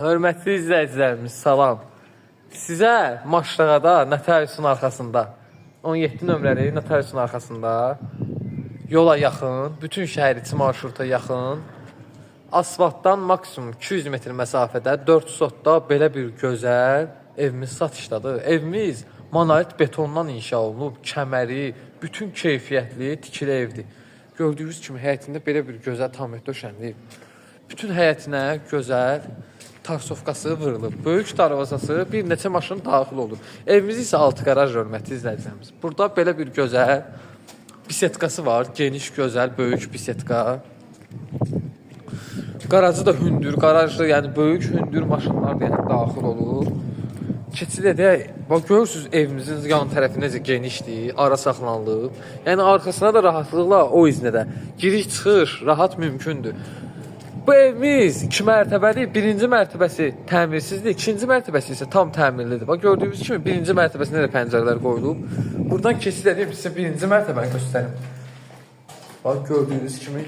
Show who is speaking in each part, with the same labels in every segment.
Speaker 1: Hörmətli izləyicilərimiz, salam. Sizə Maşrağada notariusun arxasında 17 nömrəli notariusun arxasında yola yaxın, bütün şəhər içi marşruta yaxın, asfaltdan maksimum 200 metr məsafədə 4 sotda belə bir gözəl evimiz satışdadır. Evimiz monolit betondan inşa olunub, kəməri, bütün keyfiyyətli tikili evdir. Gördüyünüz kimi həyətində belə bir gözəl tamir döşənilib. Bütün həyətinə gözəl tarsovkası vurulub. Böyük darvazası bir neçə maşın daxil olur. Evimiz isə altı qaraj, hörmətli izləyicilərimiz. Burada belə bir gözəl bisetkası var. Geniş, gözəl, böyük bisetka. Qarajı da hündür, qarajda yəni böyük hündür maşınlar da yəni daxil olur. Keçid edək. Bax görürsüz evimizin yan tərəfi necə genişdir, ara saxlanılıb. Yəni arxasına da rahatlıqla o iznə də giriş çıxış rahat mümkündür. Bu evimiz iki mərtəbəli, birinci mərtəbəsi təmirsizdir, ikinci mərtəbəsi isə tam təmirlidir. Bax gördüyünüz kimi birinci mərtəbəsində də pəncərələr qoyulub. Buradan keçid edib sizə birinci mərtəbəni göstərim. Bax gördüyünüz kimi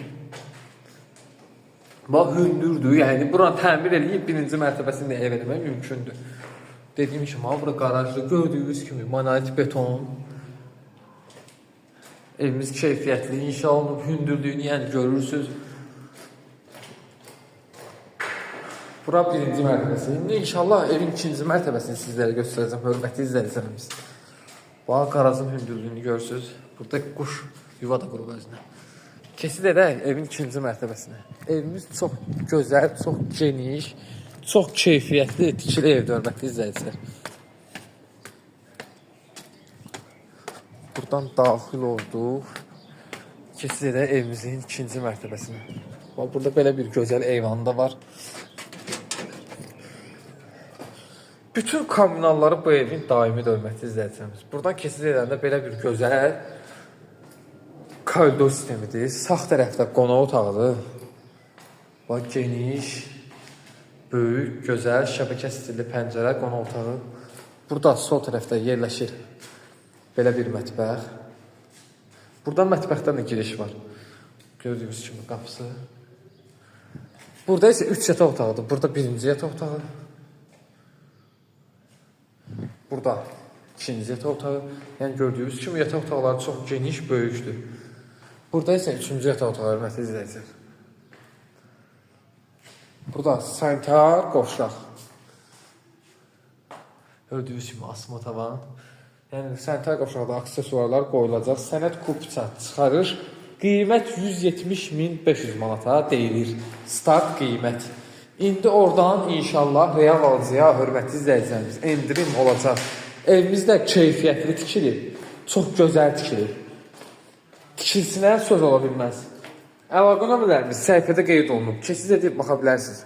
Speaker 1: bax hündürdür. Yəni buranı təmir eləyib birinci mərtəbəsini də ev eləmək mümkündür. Dediyim kimi, ha, bura qarajdır. Gördüyünüz kimi monolit beton. Evimiz keyfiyyətli inşa olunub, hündürlüyünü yəni görürsüz. Bura birinci mərtəbəsi. İndi inşallah evin ikinci mərtəbəsini sizlərə göstərəcəm, hörmətli izləyicilərimiz. Bax qarajın hündürlüyünü görürsüz. Burada quş yuva da qurub özünə. Keçid edək evin ikinci mərtəbəsinə. Evimiz çox gözəl, çox geniş, çox keyfiyyətli tikili evdir, hörmətli izləyicilər. Buradan daxil olduq. Keçid edək evimizin ikinci mərtəbəsinə. Bax burada belə bir gözəl eyvanı da var. Bütün kommunalları bu evin daimidir, hörmətli izləyicilərimiz. Buradan keçid edəndə belə bir gözəl koridor sistemidir. Sağ tərəfdə qonaq otağıdır. Bax geniş, böyük, gözəl şəbəkə stilli pəncərə qonaq otağı. Burada sol tərəfdə yerləşir belə bir mətbəx. Buradan mətbəxdən də giriş var. Gördüyünüz kimi qapısı. Burada isə 3 yataq otağıdır. Burada birinci yataq otağı. Burada ikinci yataq otağı. Yəni gördüyünüz kimi yataq otaqları çox geniş, böyükdür. Burada isə üçüncü yataq otağı, hörmətli izləyicilər. Burada sanitar qovşaq. Gördüyünüz kimi asma tavan. Yəni sanitar qovşaqda aksesuarlar qoyulacaq. Sənəd kupça çıxarış. Qiymət 170.500 manata deyilir. Start qiymət. İndi oradan inşallah real alıcıya, hörmətli izləyicilərimiz, endirim olacaq. Evimiz də keyfiyyətli tikilib. Çox gözəl tikilib. Tikilsinə söz ola bilməz. Əlaqə nömrələrimiz səhifədə qeyd olunub. Keçid edib baxa bilərsiniz.